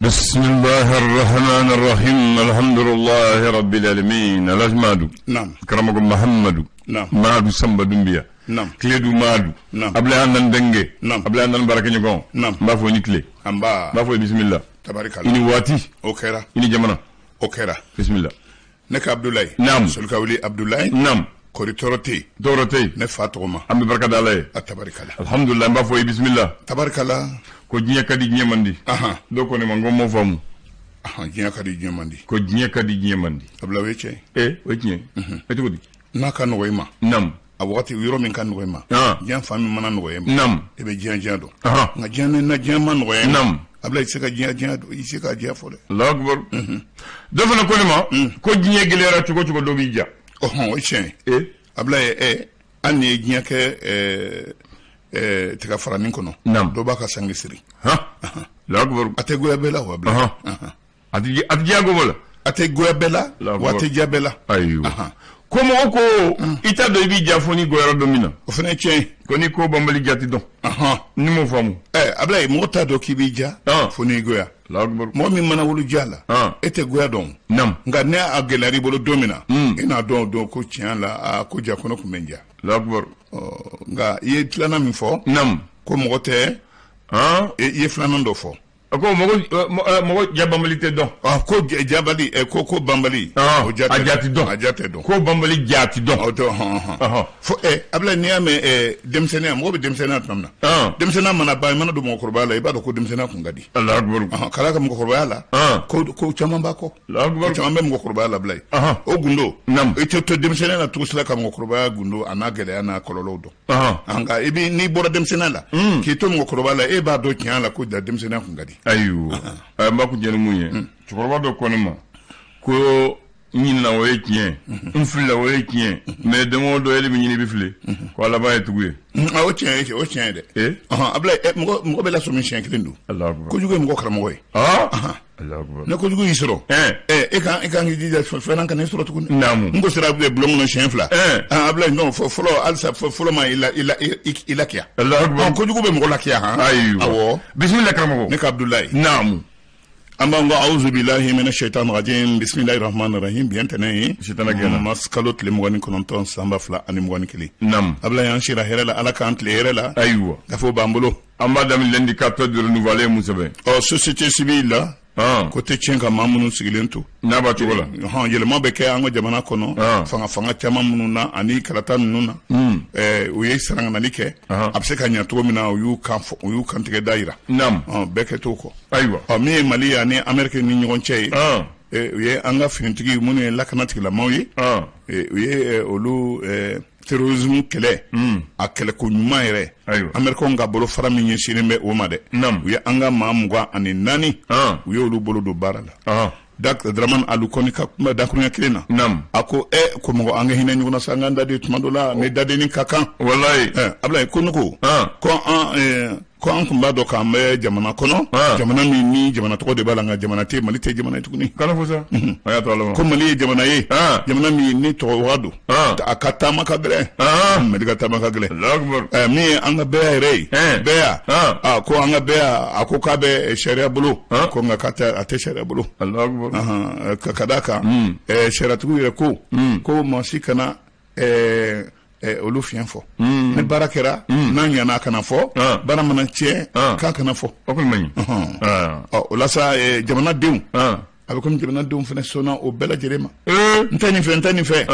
بسم الله الرحمن الرحيم الحمد لله رب العالمين Alhaji Madu. Naam. Karamɔgɔ Mahamadu. Naam. Madu Samba Dumbiya. Naam. Kiledu Madu. Naam. Ablaye Andan Denge. Naam. Ablaye Andan baarakɛɲɔgɔn. Naam. N b'a fɔ i ni tile. An ba. N b'a fɔ i bisimila. Tabarikala. I ni waati. O kɛra. I ni jamana. O kɛra. Bisimila. Ne ka Abdulayi. Naam. Solikawuli Abdulayi. Naam. Kɔri tɔɔrɔ tɛ yen. Tɔɔrɔ tɛ yen. Ne fa tɔgɔ ma. An bɛ barika da Ala ye. A tabarikala. Alhamdulillah, n b'a fɔ i bisimila. Tabarikala. Ko diɲɛ ka di, diɲɛ man di. Ahan. Dɔ ko ne ma, n ko n m'o faamu. Ahan, diɲɛ ka di, diɲɛ man di. Ko diɲɛ ka di, diɲɛ man di. Abulayi, o ye tiɲɛ ye. Ee, o ye tiɲɛ ye. E cogo di? N'a ka nɔgɔ i ma. Naam. A wagati yɔrɔ min ka nɔgɔ i ma. Diɲɛ fan min mana nɔgɔya i ma. Naam. I bɛ diɲɛ diya dɔn. Ahan. Nka diɲɛ ni na diɲɛ ma nɔgɔya i ma. Naam. Abulayi, i tɛ se ka diɲɛ diya dɔn, i tɛ se ka diya fɔ dɛ. Allahu akbar. Dɔ fana ko ne ma ko diɲɛ gɛlɛyara cogo o cogo, dɔ b'i ja. Ɔhɔn, o ye tiɲɛ ye. Ee. Abulayi, hali n'i ye diɲɛ kɛ tiga faranin kɔnɔ. Naam. Dɔ b'a ka sange siri. Han. Allahu akbar. A tɛ goya bɛɛ la o, Abulayi. Ahan. A tɛ diya gobo la. A tɛ goya bɛɛ la, Allahu wa a akbar. tɛ diya bɛɛ la. Ayiwa. Ahan. Ko mɔgɔ ko i t'a dɔn i b'i ja fo n'i goyara don min na. O fana ye tiɲɛ ye. Ko ni ko banbali jati dɔn. Ahan. Ni m'o faamu. Abulayi, mɔgɔ t'a dɔn k'i b'i ja fo n'i goya. Allahu akbar. Mɔgɔ min mana wolo ja la, e tɛ goya dɔn. Naam. Nka ne a gɛlɛyara i bolo don min na, e n'a dɔn o don ko tiɲɛ la, aa, ko ja kɔnɔ tun bɛ n ja. Allahu akbar. Nka i ye filanan min fɔ. Naam. Ko mɔgɔ tɛ. I ye filanan dɔ fɔ. A ko mɔgɔ ja banbali tɛ dɔn. Ko jabali, ko banbali. O ja A ja tɛ dɔn. A ja tɛ dɔn. Ko banbali ja tɛ dɔn. O tɛ, hɔn, hɔn. Fo Abulayi, n'i y'a mɛn denmisɛnninya, mɔgɔ bɛ denmisɛnninya tuma min na. Denmisɛnninya mana ban, i mana don mɔgɔkɔrɔbaya la, i b'a dɔn ko denmisɛnninya kun ka di. Allahu akbar. K'a d'a kan mɔgɔkɔrɔbaya la, ko caman b'a kɔ. Allahu akbar. Ko caman bɛ mɔgɔkɔrɔbaya la, Abulayi. O gundo. Naam. I tɛ to denmisɛnninya la cogo si la ka mɔgɔkɔrɔbaya gundo a n'a gɛlɛya n'a kɔlɔlɔw dɔn. Nka i bi n'i bɔra denmisɛnninya la, k'i to mɔgɔkɔrɔba la, e b'a dɔn tiɲɛ la ko denmisɛnninya kun ka di. Ayiwa, n b'a kuncɛ ni mun ye, cɛkɔrɔba dɔ ko ne ma ko n ɲinɛna, o ye tiɲɛ, n filila, o ye tiɲɛ, mais don o don e de bɛ ɲini i bɛ fili, ko a laban ye tugu ye. O tiɲɛ ye, o tiɲɛ ye dɛ. Abulayi, mɔgɔ bɛ lasɔmi siɲɛ kelen don. Allahu akbar. Kojugu ye mɔgɔ karamɔgɔ ye. Allahu akbar. Ne kojugu y'i sɔrɔ, e kan e kan k'i jija fɛn kana i sɔrɔ tuguni. Naamu. N ko sera bulon kɔnɔ siɲɛ 2. Abulayi, non, fɔlɔ halisa fɔlɔ ma i la i la i lakiya. Allahu akbar. Kojugu bɛ mɔgɔ lakiya han. Ayiwa. Awɔ. Bisimila karamɔgɔ. Ne ka Abdulayi. Naamu. An b'an ko awuzu bilahi mina shaitan rajim bisimilahi rahmani rahim. Bi ye ntɛnɛn ye. Sitana gɛnna. Mars kalo tile 29 san 2021. Naamu. Abulayi, an sira hɛrɛ la, Ala k'an tile hɛrɛ la. Ayiwa. Gafew b'an bolo. An b'a daminɛ L'Indicateur du Renouveau, ale ye mun sɛbɛn? Ɔ, société civile la. Ko tɛ tiɲɛ ka maa minnu sigilen to. N'a b'a cogo la. Hɔn, yɛlɛma bɛ kɛ an ka jamana kɔnɔ. Fanga caman minnu na ani kalata ninnu na. U ye saranganali kɛ. A bɛ se ka ɲɛ cogo min na, u y'u kan fɔ, u y'u kantigɛ da yira. Naamu. Bɛɛ kɛ t'o kɔ. Ayiwa. Ɔ, min ye Mali ye ani Amérique ni ɲɔgɔn cɛ ye. U ye an ka finitigi minnu ye lakana tigilamaw ye. U ye olu terrorisme kɛlɛ. A kɛlɛko ɲuman yɛrɛ. Américains ka bolo fara min ɲɛsinnen bɛ o ma dɛ. U ye an ka maa 24. U ye olu bolo don baara la. Dramane Alou kɔni ka kuma dakuruɲɛ kelen na. Naamu. A ko ko mɔgɔ an ka hinɛ ɲɔgɔn na sa, an k'an daden tuma dɔ la, ni dadenni ka kan. Walayi. Abulayi, ko ne ko. Ko an kun b'a dɔn k'an bɛ jamana kɔnɔ. Jamana min ni jamana tɔgɔ de b'a la, nka jamana tɛ, Mali tɛ jamana ye tuguni. Kana fɔ sa. A y'a to Ala ma. Ko Mali ye jamana ye. Jamana min ni tɔgɔ waga don. A ka taama ka gɛlɛn. Mali ka taama ka gɛlɛn. Allahu akbar. Min ye an ka bɛɛ yɛrɛ ye. Bɛɛ ya. Ko an ka bɛɛ, a ko k'a bɛ sariya bolo. Ko nka k'a tɛ, a tɛ sariya bolo. Allahu akbar. Ka d'a kan. Sariyatigiw yɛrɛ ko. Ko maa si kana olu fiɲɛ fɔ. Ni baara kɛra, n'a ɲɛna a kana fɔ, baara mana tiɲɛ k'a kana fɔ. O kɔni man ɲi. Ɔ, o la sa, jamanadenw, a bɛ komi jamanadenw fana sɔnna o bɛɛ lajɛlen ma. N tɛ nin fɛ, n tɛ nin fɛ.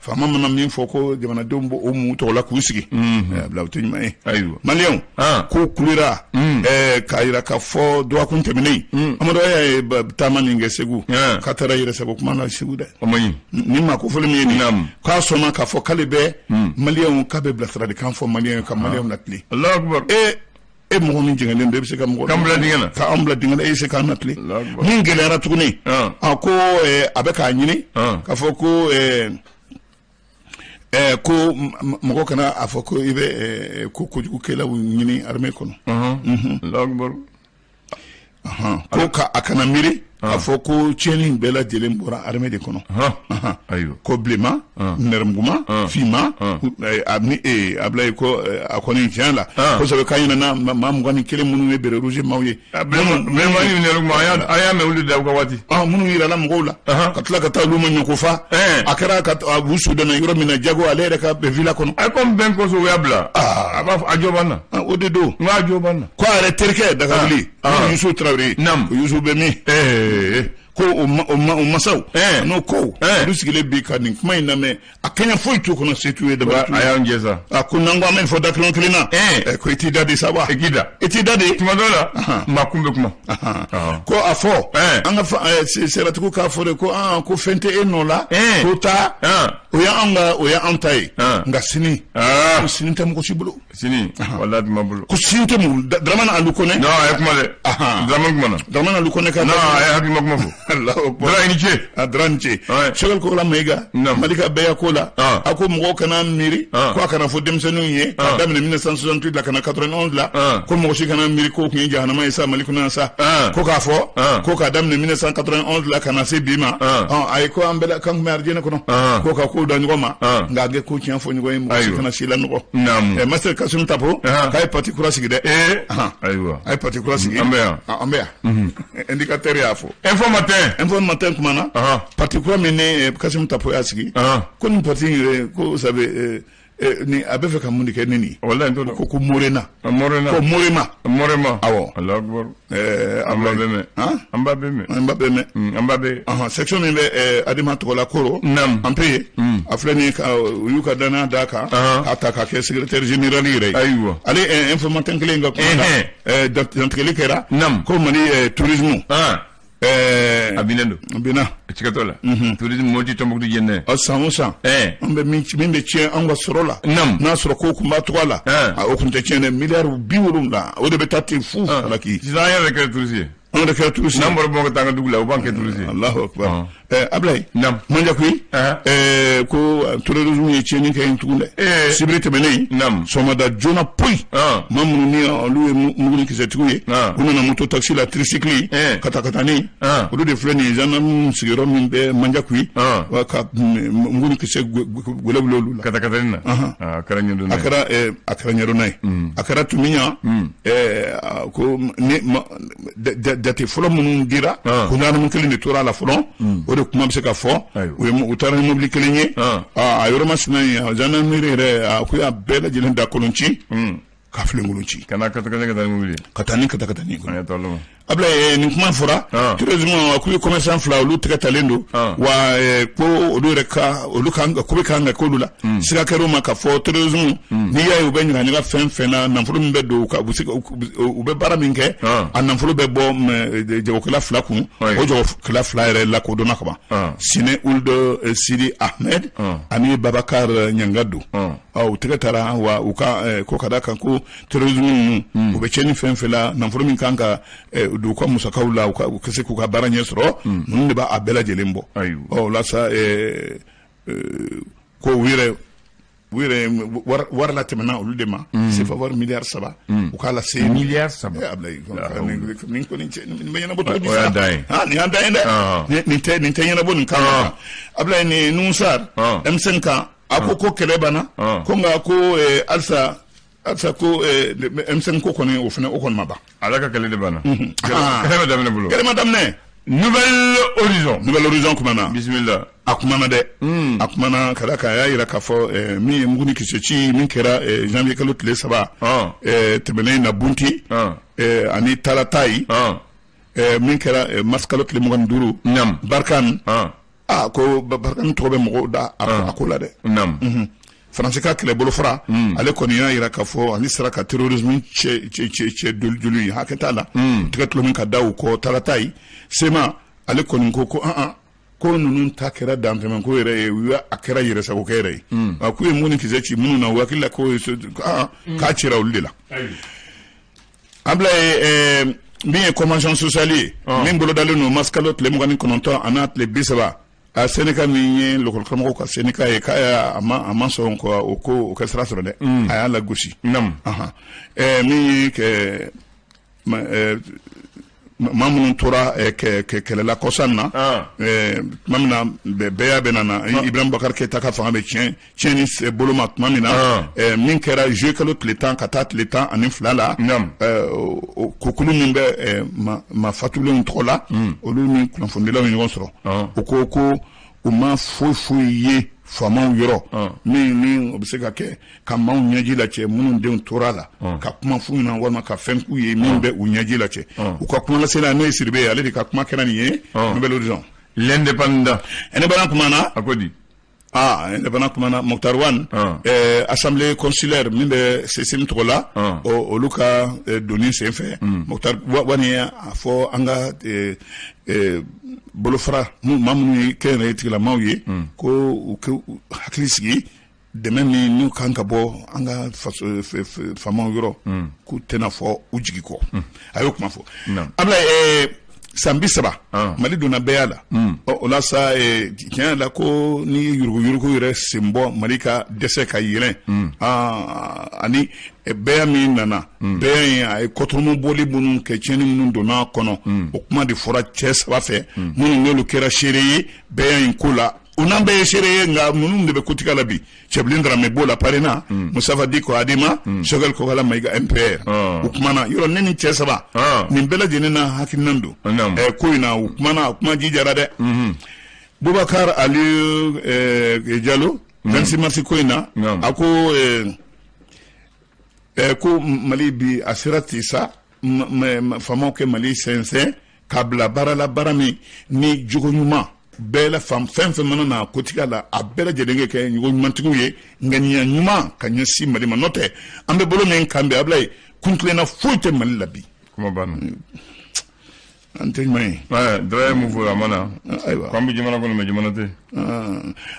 Faama mana min fɔ ko jamanadenw b'o mun tɔgɔ la k'u sigi. Abila, o tɛ ɲuman ye. Ayiwa. Maliyɛnw ko kulera k'a yira k'a fɔ dɔgɔkun tɛmɛnen, Amadu Aya ye taama min kɛ Segu, k'a taara yɛrɛsago kuma na Segu dɛ. O man ɲi. Ni maa ko fɔli min ye nin, k'a sɔnna k'a fɔ k'ale bɛ maliyɛnw, k'a bɛ bilasiralikan fɔ maliyɛnw, ka maliyɛnw latilen. Allahu akbar. E mɔgɔ min jɛngɛnnen don, e bɛ se ka mɔgɔ k'an bila dingɛ na. K'an bila dingɛ na, e bɛ se k'an latilen. Min gɛlɛyara tuguni, a ko a bɛ k'a ɲini k'a fɔ ko ko mɔgɔ kana a fɔ ko i bɛ ko kojugukɛlaw ɲini armée kɔnɔ. Allahu akbar. Ko ka a kana miiri. K'a fɔ ko tiɲɛni bɛɛ lajɛlen bɔra armée de kɔnɔ. Ayiwa. Ko bilenman, nɛrɛmuguma, finman, Ablaye, ko a kɔni tiɲɛ la kosɛbɛ, k'a ɲinɛna maa 21 minnu ye béret rouge maaw ye. Bilenman ni nɛrɛmuguma, an y'a mɛn olu da u ka waati. Minnu yirala mɔgɔw la, ka tila ka taa olu ma ɲɔko fa, a kɛra ka u su dana yɔrɔ min na jago, ale yɛrɛ ka villa kɔnɔ. A komi bɛn kosɔn u y'a bila. A b'a fɔ a jɔ b'an na. O de don. N k'a jɔ b'an na. Ko a yɛrɛ terikɛ Dagawuli, Yusu Tarawele, Yusu bɛ min? Ko o masaw n'o ko olu sigilen bi ka nin kuma in lamɛn, a kɛɲɛ foyi t'u kɔnɔ, se t'u ye, dabali t'u ye. A y'an jɛ sa. A ko n'an ko an bɛ nin fɔ dakuruɲɛ kelen na, ko i t'i da de sa wa? I k'i da. I t'i da de. Tuma dɔ la, maa kun bɛ kuma. Ko a fɔ an ka sɛratigiw k'a fɔ de ko ko fɛn tɛ e nɔ la, ko taa, o y'an ka, o y'an ta ye, nka sini, ko sini tɛ mɔgɔ si bolo. Sini walahi tuma bolo. Ko sini tɛ mɔgɔ. Dramane Alu Kone. Non, a ye kuma dɛ. Dramane kumana. Dramane Alu Kone ka. Non, a ye hakilima kuma fɔ. Allahu akbar. Dra, i ni ce. A Dra ni ce. Choguel Kokalla Maïga. Mali ka bɛɛ ko la. A ko mɔgɔw kana miiri ko a kana fɔ denmisɛnninw ye k'a daminɛ 1968 la ka na 91 la, ko mɔgɔ si kana miiri k'o tun ye jahanama ye sa Mali kɔnɔ yan sa. Ko k'a fɔ ko k'a daminɛ 1991 la ka na se bi ma, ayi, ko an bɛɛ k'an tun bɛ arijinɛ kɔnɔ, ko ka kow da ɲɔgɔn ma, nka an kɛ ko tiɲɛ fɔ ɲɔgɔn ye, mɔgɔ si kana si lanɔgɔ. Master Kassoum Tapo k'a ye parti kura sigi dɛ. Ayiwa. A ye parti kura sigi. An bɛ yan. An bɛ yan. Indicateur y'a fɔ. Info Matin. Info Matin kumana. Parti kura min ni Kassoum Tapo y'a sigi. Ko nin parti in yɛrɛ, ko sabe ni a bɛ fɛ ka mun de kɛ ni nin? Walahi, n t'o dɔn. Ko Morena. Morena. Ko Morema. Morema. Awɔ. Allahu akbar. An b'a bɛɛ mɛn. An b'a bɛɛ mɛn. An b'a bɛɛ mɛn. An b'a bɛɛ. Section min bɛ Adema tɔgɔ la Koro. An pe a filɛ nin ye, u y'u ka danaya d'a kan k'a ta k'a kɛ secrétaire général yɛrɛ ye. Ayiwa. Ale Info Matin kelen ka kuma la, dantigɛli kɛra ko Mali tourisme. A binnen don. A binna. Siga t'o la. Tourisme Moti Tombouctou jɛnɛ. San o san. An bɛ min bɛ tiɲɛ an ka sɔrɔ la. N'a sɔrɔ ko kun b'a tɔgɔ la. O kun tɛ tiɲɛ dɛ, miliyari 70, o de bɛ taa ten fu halaki. Sisan an yɛrɛ kɛra touriste ye. An yɛrɛ kɛra touriste ye. N'an bɔra Bamakɔ ka taa an ka dugu la, u b'an kɛ touriste ye. Allahu akbar. Ablaye. Manjakoyi. Ko terrorisme ye tiɲɛni kɛ yen tugun dɛ. Sibiri tɛmɛnen. Sɔgɔmada joona poyi. Maa minnu ni olu ye mugu ni kisɛtigiw ye. U nana moto taxi la, tricycle. Katakatani. Olu de filɛ nin ye, gendarme sigiyɔrɔ min bɛ Manjakoyi. Ka mugu ni kisɛ gwɛlɛ wuli olu la. Katakatani na. A kɛra ɲɛdɔnna ye. A kɛra ɲɛdɔnna ye. A kɛra Tumiɲan. Ko ni jate fɔlɔ minnu dira, ko gendarme kelen de tora a la fɔlɔ, o de kuma bɛ se ka fɔ. U taara ni mobili kelen ye a yɔrɔ masina yen, gendarmerie yɛrɛ a ko y'a bɛɛ lajɛlen da kolon ci ka filenkolon ci. Ka na katakatani, ka taa ni mobili ye. Ka taa ni katakatani kɔnɔ. Ablaye, nin kuma fɔra terrorisme, k'u ye commerçant fila, olu tɛgɛ talen don wa, ko olu yɛrɛ ka olu kan ko bɛ kan ka k'olu la. Siga kɛr'o ma k'a fɔ terrorisme, n'i y'a ye u bɛ ɲagaɲaga fɛn fɛn na, nafolo min bɛ don u ka, u bɛ se u bɛ baara min kɛ, a nafolo bɛ bɔ jagokɛla fila kun. O jagokɛla fila yɛrɛ lakodɔnna kaban, Sine Ould Sidi Ahmed ani Babacar Ɲangado. U tɛgɛ taara wa, u ka ko ka da kan ko terrorisme ninnu, u bɛ tiɲɛni fɛn fɛn la, nafolo min kan ka don u ka musakaw la, u ka se k'u ka baara ɲɛ sɔrɔ, ninnu de b'a bɛɛ lajɛlen bɔ. Ɔ o la sa, ko u yɛrɛ wari latɛmɛna olu de ma, CFA wari miliyari 3, u k'a lase. Miliyari 3. Ablaye, nin kɔni nin bɛ ɲɛnabɔ cogo di? O y'a dan ye. Nin y'an dan ye dɛ, nin tɛ ɲɛnabɔ nin kan. Ablaye, nin Nouhoum Sarr, M5 kan, a ko ko kɛlɛ banna, ko nka ko halisa halisa ko M5 ko kɔni, o fana o kɔni ma ban. Ala ka kɛlɛ de banna. Kɛlɛ ma daminɛ bolo. Kɛlɛ ma daminɛ. Nouvel Horizon. Nouvel Horizon kumana. Bisimila. A kumana dɛ. A kumana ka da kan, a y'a yira k'a fɔ min ye mugu ni kisɛ ci min kɛra janvier kalo tile 3 tɛmɛnen na Bunti ani Talatayi, min kɛra mars kalo tile 25. Barkhane. Aa, ko Barkhane tɔgɔ bɛ mɔgɔw da a ko la dɛ. Faransi ka kɛlɛbolo fara, ale kɔni y'a yira k'a fɔ ale sera ka terrorisme cɛ cɛ cɛ cɛ joli joli hakɛ t'a la, tigɛ tulo min ka da u kɔ Talatayi. CMA, ale kɔni ko ko an ko ninnu ta kɛra dantɛmɛ ko yɛrɛ ye, u a kɛra yɛrɛsagokɛ yɛrɛ ye. A k'u ye mun ni kisɛ ci minnu na, u hakili la ko k'a cira olu de la. An bila ye min ye convention sociale ye min bolodalen don mars kalo tile 29 a n'a tile 30, a syndicat min ye lekɔli karamɔgɔw ka syndicat ye, k'a y'a a ma sɔn ko o ko o kɛ sira sɔrɔ dɛ, a y'a lagosi. Min ye kɛ Maa minnu tora kɛlɛla kɔsa na tuma min na bɛɛya bɛ na Ibrahim Boubacar Keita ka fanga bɛ tiɲɛ tiɲɛni bolo ma tuma min na min kɛra juillet kalo tile 10 ka taa tile 12 la, kokulu min bɛ maa fatulenw tɔgɔ la, olu ni kunnafonidilaw ye ɲɔgɔn sɔrɔ. U ko ko u ma foyi foyi ye faamaw yɔrɔ min ni o bɛ se ka kɛ ka maaw ɲɛji lacɛ minnu denw tora a la, ka kuma f'u ɲɛna walima ka fɛn k'u ye min bɛ u ɲɛji lacɛ. U ka kumalasela, n'o ye Sidibe ye, ale de ka kuma kɛra nin ye Nouvel Horizon. L'Indépendant. Indépendant kumana. A ko di? Aa, Indépendant kumana Moctar Ouane, assemblée consulaire min bɛ CCM tɔgɔ la, olu ka doni senfɛ, Moctar Ouane ye a fɔ an ka bolofara maa minnu ye kɛnyɛrɛye tigilamaw ye, ko u ka hakili sigi, dɛmɛ min n'u kan ka bɔ an ka faamaw yɔrɔ, k'u tɛna fɔ u jigi kɔ. A y'o kuma fɔ. Abulaye, san 30 Mali donna bɛɛya la. O la sa, tiɲɛ la, ko ni yuruguyurugu yɛrɛ sen bɔ Mali ka dɛsɛ ka yɛlɛn, ani bɛɛya min nana, bɛɛya in a ye kɔtɔrɔmɔbɔli minnu kɛ, tiɲɛni minnu donna a kɔnɔ, o kuma de fɔra cɛ saba fɛ minnu n'olu kɛra seere ye bɛɛya in ko la. U n'an bɛɛ ye seere ye, nka ninnu de bɛ kotigɛ la bi. Cɛbilen Daramɛ b'o la, PARENA, Moustapha Dicko, ADEMA, Choguel Kokalla Maïga, MPR. U kumana yɔrɔ ne ni cɛ saba nin bɛɛ lajɛlen na hakilina don ko in na. U kumana, a kuma jijara dɛ. Boubacar Aliou Diallo, 26 mars ko in na, a ko ko Mali bi a sera ten sa, faamaw kɛ Mali sɛnsɛn k'a bila baara la, baara min ni jogo ɲuman bɛɛ la, fan fɛn fɛn mana na kotigiya la, a bɛɛ lajɛlen kɛ kɛ jogo ɲumantigiw ye, ŋaniya ɲuman ka ɲɛsin Mali ma. N'o tɛ, an bɛ bolo min kan bi, Abulaye, kuntilenna foyi tɛ Mali la bi. Kuma banna. An tɛ ɲuman ye. Dara ye mun fɔ a ma na? Ayiwa. K'an bɛ jamana kɔnɔ, mais jamana tɛ.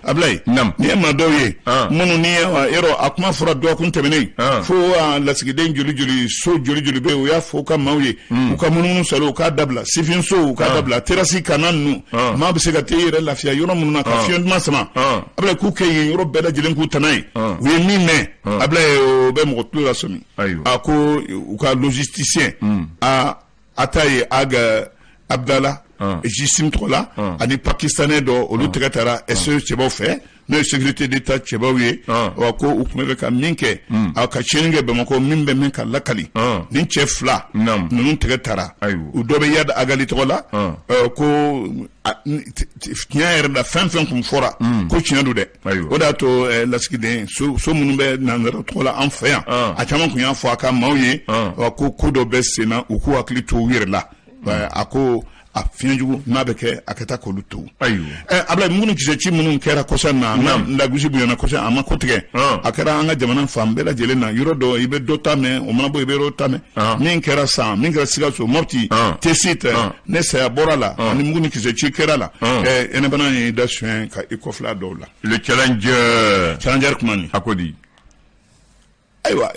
Abulaye, nin ye maa dɔw ye minnu ni yɔrɔ a kuma fɔra dɔgɔkun tɛmɛnen fo lasigiden joli joli, so joli joli bɛ yen, u y'a fɔ u ka maaw ye u ka munumunu salo, u k'a dabila, sifinso u k'a dabila, terasi kana ninnu, maa bɛ se ka taa i yɛrɛ lafiya yɔrɔ minnu na ka fiɲɛ duman sama. Abulaye, k'u kɛ yen yɔrɔ bɛɛ lajɛlen k'u tana ye. U ye min mɛn, Abulaye, o bɛ mɔgɔ tulo lasɔmi. A ko u ka logisticien a Ataye Ag Abdala, GSIM tɔgɔ la, ani pakistanais dɔ, olu tɛgɛ taara SE cɛbaw fɛ, n'o ye sécurité d'État cɛbaw ye. Wa ko u tun bɛ ka min kɛ, a ka tiɲɛni kɛ Bamakɔ, min bɛ min ka lakali, nin cɛ fila ninnu tɛgɛ taara. U dɔ bɛ Iyad Ag Ghali tɔgɔ la. Ko tiɲɛ yɛrɛ la, fɛn fɛn kun fɔra ko tiɲɛ don dɛ. O de y'a to lasigiden so minnu bɛ nansara tɔgɔ la an fɛ yan, a caman tun y'a fɔ a ka maaw ye ko ko dɔ bɛ sen na, u k'u hakili to u yɛrɛ la. A ko a fiɲɛjugu n'a bɛ kɛ, a ka taa k'olu to. Abulaye, minnu kisɛ ci minnu kɛra kɔsa na, lagosi bonyana kɔsa, a ma ko tigɛ. A kɛra an ka jamana fan bɛɛ lajɛlen na. Yɔrɔ dɔ i bɛ dɔ ta mɛn, o mana bɔ, i bɛ yɔrɔ ta mɛn. Min kɛra san min kɛra Sikaso, Mopti, Tessit, ne saya bɔra la, ani mugu ni kisɛ ci kɛra la. Indépendant y'i da suɲɛ ka i kɔfilɛ dɔw la. Le Challenger. Challenger kuma nin. A ko di? Ayiwa,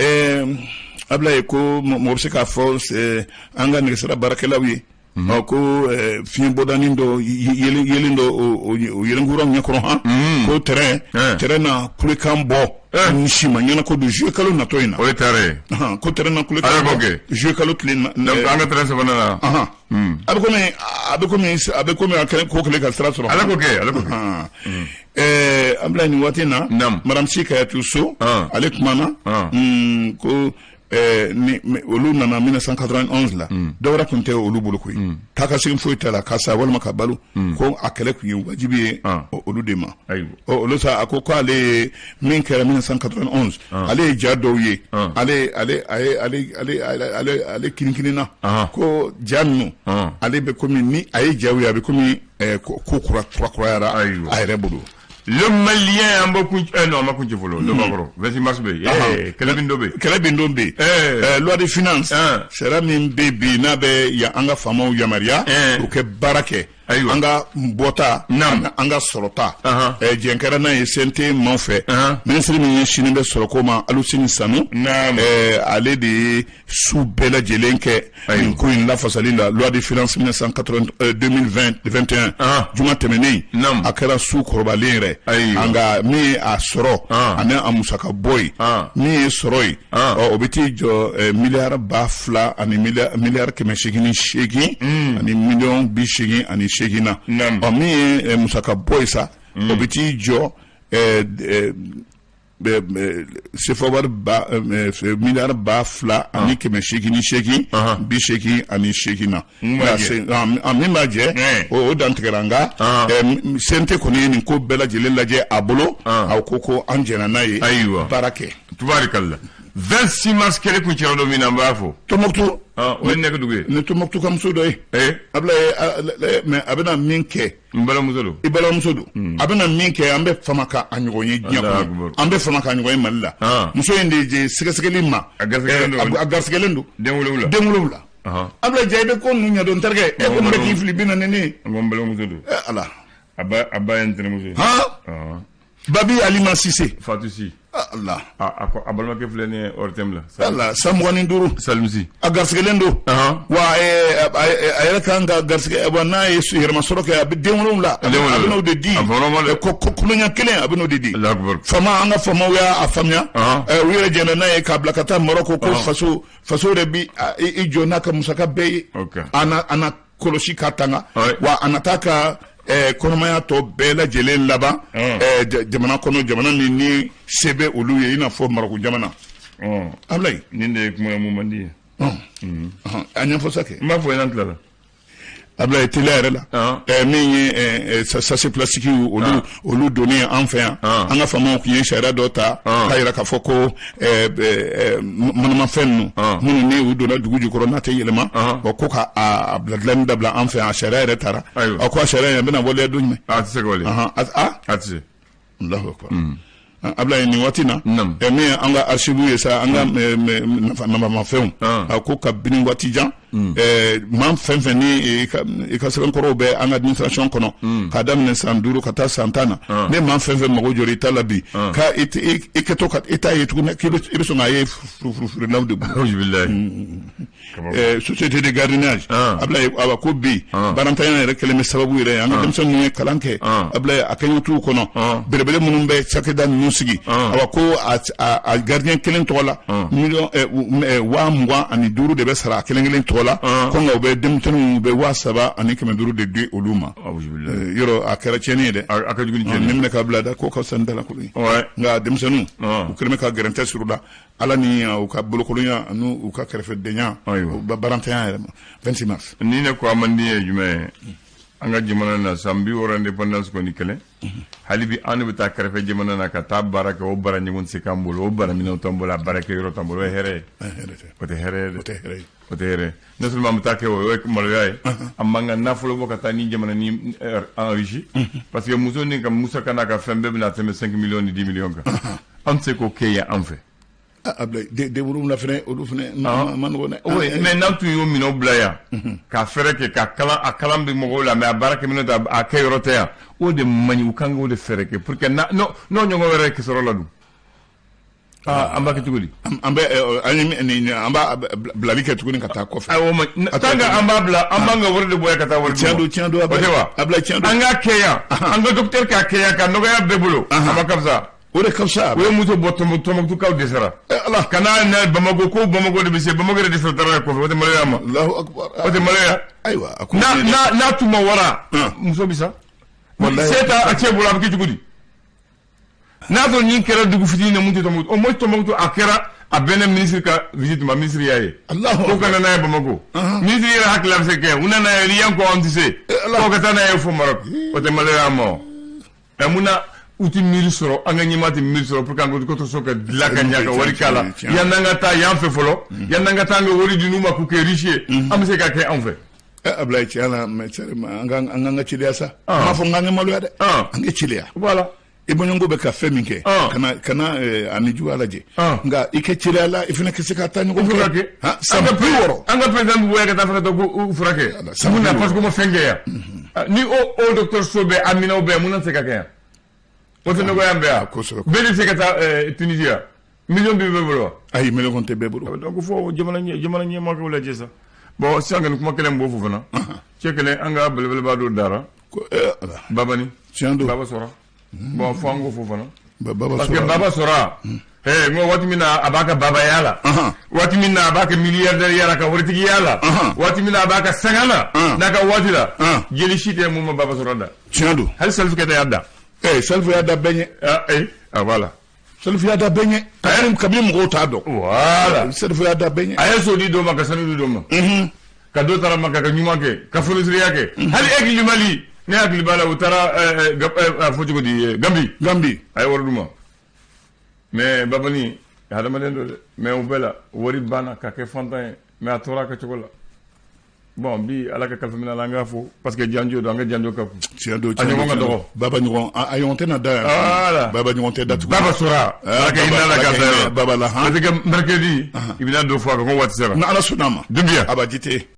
Abulaye, ko mɔgɔ bɛ se k'a fɔ an ka nɛgɛsira baarakɛlaw ye ko fiɲɛ bɔdanin dɔ yelen dɔ, o yelenkura ɲɛkɔrɔ han, ko terrain na kulekan bɔ ni si ma ɲɛna ko don juillet kalo natɔ in na. O ye terrain ye. Ko terrain na kulekan bɔ juillet kalo tile na. Donc an ka terrain sabanan na. A bɛ komi a kɛlen ko kɛlen ka sira sɔrɔ. Ala ko kɛ, Ala ko kɛ. An bila nin waati in na. Madame Sy Kayatou Sow, ale kumana ko ni olu nana 1991 la, dɔwɛrɛ tun tɛ olu bolo koyi, taa ka segin foyi t'a la, ka sa walima ka balo, ko a kɛlɛ tun ye wajibi ye olu de ma. Olu sa, a ko k'ale ye min kɛra 1991, ale ye ja dɔw ye, ale ale ale ale ale ale ale kinikini na, ko ja ninnu, ale bɛ komi ni a ye jaw ye, a bɛ komi ko kura kurayara a yɛrɛ bolo. Le Malien, an b'o kun, non, an ma kun cɛ fɔlɔ, dɔ b'a kɔrɔ, 26 mars bɛ yen, kɛlɛ bin dɔ bɛ yen. Kɛlɛ bin dɔ bɛ yen. Loi de finance, sariya min bɛ bi n'a bɛ yan an ka faamaw yamaruya u kɛ baara kɛ. An ka bɔta, an ka sɔrɔta, jɛn kɛra n'a ye CNT maaw fɛ. Minisiri min ɲɛsinnen bɛ sɔrɔko ma, Aluseni Sanu, ale de ye su bɛɛ lajɛlen kɛ nin ko in lafasali la. Loi de finance 2021, juma tɛmɛnen, a kɛra su kɔrɔbalen yɛrɛ. Nka min ye a sɔrɔ ani a musaka bɔ ye, min ye sɔrɔ ye, o bɛ t'i jɔ miliyari 2000 ani miliyari 808 ani miliyɔn 88 na. Ɔ, min ye musaka bɔ ye sa, o bɛ t'i jɔ sefa wari ba miliyari 2888 88 na. Min b'a jɛ, o dantigɛra. Nka CNT kɔni ye nin ko bɛɛ lajɛlen lajɛ a bolo, a ko an jɛnna n'a ye. Ayiwa. Baara kɛ. Tubaarikala, 26 mars kɛlɛ kun cɛla don min na, an b'a fɔ. Tɔnbɔkutu. O ye ne ka dugu ye. Ni Tɔnbɔkutu ka muso dɔ ye. Abulaye, mais a bɛna min kɛ. N balimamuso don. I balimamuso don. A bɛna min kɛ, an bɛ fama ka a ɲɔgɔn ye diɲɛ kɔnɔ, an bɛ fama ka ɲɔgɔn ye Mali la. Muso in de ye sɛgɛsɛgɛli ma. A garisigɛlen don. A garisigɛlen don. Den 7. Den 7. Abulaye Ja, i bɛ ko ninnu ɲɛdɔn n terikɛ, e ko nin bɛ k'i fili 40 ne ye. N ko n balimamuso don. Ala. A ba ye n tɛnɛmuso ye. Han. Babi Alima Sise. Fatou Sy. Ala. A ko a balimakɛ filɛ nin ye ORTM la. Ala, san 25. Salimusi. A garisigɛlen don. Wa a yɛrɛ kan ka garisigɛ wa, n'a ye yɛrɛmasɔrɔ kɛ, a bɛ den 7, a bɛ n'o de di. Ko kolonya kelen, a bɛ n'o de di. Faama, an ka faamaw y'a faamuya. U yɛrɛ jɛnna n'a ye k'a bila ka taa Marɔku, ko faso de bi i jɔ n'a ka musaka bɛɛ ye. A na kɔlɔsi k'a tanga. Wa a na taa ka kɔnɔmaya tɔ bɛɛ lajɛlen laban jamana kɔnɔ, jamana min ni se bɛ olu ye, i n'a fɔ Marɔku jamana. Abulaye. Nin de ye kuma ye mun man di ye. A ɲɛfɔ sa kɛ. N b'a fɔ ɲɛna, tilala. Abulaye, teliya yɛrɛ la, min ye sachet plastique, olu donnen an fɛ yan, an ka faamaw tun ye sariya dɔ ta k'a yira k'a fɔ ko manamafɛn ninnu minnu ni u donna dugu jukɔrɔ n'a tɛ yɛlɛma, ko ka a bila dilanni dabila an fɛ yan. A sariya yɛrɛ taara, a ko a sariya in a bɛna waleya don jumɛn? A tɛ se ka waleya. A tɛ se. Alahu akbar. Abulaye, nin waati na, min ye an ka archive ye sa, an ka nafamafɛnw, a ko kabini waati jan, maa fɛn fɛn ni i ka sɛbɛnkɔrɔw bɛ an ka administration kɔnɔ, k'a daminɛ san 5 ka taa san 10 na, ne maa fɛn fɛn mago jɔra i ta la bi, ka i kɛtɔ ka i t'a ye tuguni, k'i bɛ sɔn k'a ye furufurufurulaw de bolo. Société de gardiennage, Abulaye, awa ko bi baarantanya yɛrɛ kɛlen bɛ sababu yɛrɛ ye, an ka denmisɛnnin minnu ye kalan kɛ, Abulaye, a kɛɲɛ t'u kɔnɔ. Belebele minnu bɛ cakɛda ninnu sigi, awa ko a gardien kelen tɔgɔ la, miliyɔn 25,000 de bɛ sara a kelen kelen tɔgɔ la, ko nka u bɛ denmisɛnninw, u bɛ 3500 de di olu ma. Yɔrɔ a kɛra tiɲɛni ye dɛ. A ka jugu ni tiɲɛni. Ne minɛ ka bila da ko ka fisa ni dalakolon ye. Nka denmisɛnninw, u kɛlen bɛ ka gɛrɛntɛ suru la, Ala ni u ka bolokolonya ani u ka kɛrɛfɛdenya, baarantanya yɛrɛ ma. 26 mars. Ni ne ko a man di ye jumɛn ye, an ka jamana na, san 60 indépendance kɔni kɛlɛ, hali bi an de bɛ taa kɛrɛfɛ jamana na ka taa baara kɛ. O baara ɲɔgɔn tɛ se k'an bolo, o baara minɛnw t'an bolo, a baara kɛ yɔrɔ t'an bolo. O ye hɛrɛ ye? O tɛ hɛrɛ ye dɛ, o tɛ hɛrɛ ye. Non seulement an bɛ taa kɛ, o ye maloya ye. An b'an ka nafolo bɔ ka taa ni jamana ni enrichi, parce que muso ni ka musaka n'a ka fɛn bɛɛ bɛna tɛmɛ 5 millions ni 10 millions kan. An tɛ se k'o kɛ yan an fɛ. Abulaye, den 7 fɛnɛ, olu fɛnɛ ma nɔgɔn dɛ. Oui, mais n'an tun y'o minɛnw bila yan ka fɛɛrɛ kɛ ka kalan, a kalan bɛ mɔgɔw la, mais a baara kɛ minɛn tɛ, a kɛ yɔrɔ tɛ yan. O de man ɲi. U kan k'o de fɛɛrɛ kɛ pour que n'o ɲɔgɔn wɛrɛ kɛ sɔrɔ la dun, an b'a kɛ cogo di? An bɛ an b'a bilali kɛ tuguni ka taa kɔfɛ. Ayiwa, ma tant que an b'a bila, an b'an ka wari de bɔ yan ka taa wari. Tiɲɛ don, tiɲɛ don. O tɛ wa? Abulaye, tiɲɛ don. An k'a kɛ yan, an ka docteur k'a kɛ yan, ka nɔgɔya bɛɛ bolo, a ma ka fisa. O de ka fisa. O ye muso bɔ Tɔnbukutukaw dɛsɛra. Ala. Ka n'a na Bamako, ko Bamako de bɛ se, Bamako de dɛsɛra, taara kɔfɛ. O tɛ maloya ma? Allahu akbar. O tɛ maloya? Ayiwa, a ko. N'a tun ma wara, muso bɛ sa. Se t'a cɛ bolo, a bɛ kɛ cogo di? N'a sɔrɔ nin kɛra dugu fitinin na, mun tɛ Tɔnbukutu? Au moins Tɔnbukutu, a kɛra, a bɛnna ministre ka visite ma, ministre y'a ye. Ko ka na n'a ye Bamako. Ministre yɛrɛ hakili la bɛ se kɛ, u nana n'a ye yan ko an tɛ se. Ko ka taa n'a ye fo Maroc. O tɛ maloya ma o? Ɛ, mun na u tɛ miiri sɔrɔ, an ka ɲɛmaa tɛ miiri sɔrɔ pour que an ka dɔgɔtɔrɔso ka dilan ka ɲɛ, ka wari k'a la, yan'an ka taa yan fɛ fɔlɔ, yan'an ka taa an ka wari di n'u ma k'u kɛ riche ye, an bɛ se ka kɛ anw fɛ? Abulaye, tiɲɛ na, mais an k'an ka teliya sa. N m'a fɔ n k'an ka maloya dɛ. An ka teliya. Voilà. I bɔɲɔgɔnko bɛ ka fɛn min kɛ, kana a ni juguya lajɛ, nka i kɛ teliya la, i fana ka se ka taa ɲɔgɔn kɛ san 60. An ka président bɛ bɔ yan ka taa fɛ ka taa k'u furakɛ. Mun na? Parce que ma fɛn kɛ yan. Ni o dɔgɔtɔrɔso bɛ a minɛnw bɛɛ, mun na tɛ se ka kɛ yan? O tɛ nɔgɔya an bɛɛ yan? Kosɛbɛ. Bɛɛ de bɛ se ka taa Tunisie yan? Miliyɔn bɛ bɛɛ bolo wa? Ayi, miliyɔn tɛ bɛɛ bolo. Donc fo jamana ɲɛmɔgɔw lajɛ sa. Bon, sisan kɔni, kuma kelen b'o fɔ fana. Cɛ kelen, an ka belebeleba dɔ dara. Ko Ala. Babani. Tiɲɛ don. Baba sɔrɔ. Bon, fo an k'o fɔ fana. Baba. Parce que sɔrɔ. Baba sɔrɔ, n ko waati min na a b'a ka babaya la, waati min na a b'a ka milliardaire la, ka waritigiya la, waati min na a b'a ka sanga la, n'a ka waati la, jeli si tɛ mun ma Baba sɔrɔ da. Tiɲɛ don. Hali Salifu Kɛta y'a da. Salifu y'a da bɛɛ ɲɛ. Ah, ah, voilà. Salifu y'a da bɛɛ ɲɛ. Kabini mɔgɔw t'a dɔn. Voilà. Salifu y'a da bɛɛ ɲɛ. A ye so di dɔ ma, ka sanu di dɔ ma, ka dɔ taara ma ka ɲuman kɛ, ka fonisiriya kɛ. Hali Aigle Mali, ne hakili b'a la, u taara a fɔ cogo di, Gambi. Gambi. A ye wari d'u ma. Mais Babani hadamaden don dɛ, mais o bɛɛ la, wari banna ka kɛ fantan ye, mais a tora a kɛcogo la. Bon, bi Ala ka kalifa minɛ la, an k'a fo, parce que janjo don, an ka janjo ka kun. Tiɲɛ don. A ɲɔgɔn ka dɔgɔ. Baba ɲɔgɔn, a ɲɔgɔn tɛna da yan. Voilà. Baba ɲɔgɔn tɛ da tugun. Baba sɔrɔ, Ala ka hinɛ la ka da yɔrɔ. Baba la han. Parce que mercredi, i bɛna dɔ fɔ a kan ko waati sera. Ni Ala sɔnna a ma. Dunbiya. Abaji tɛ.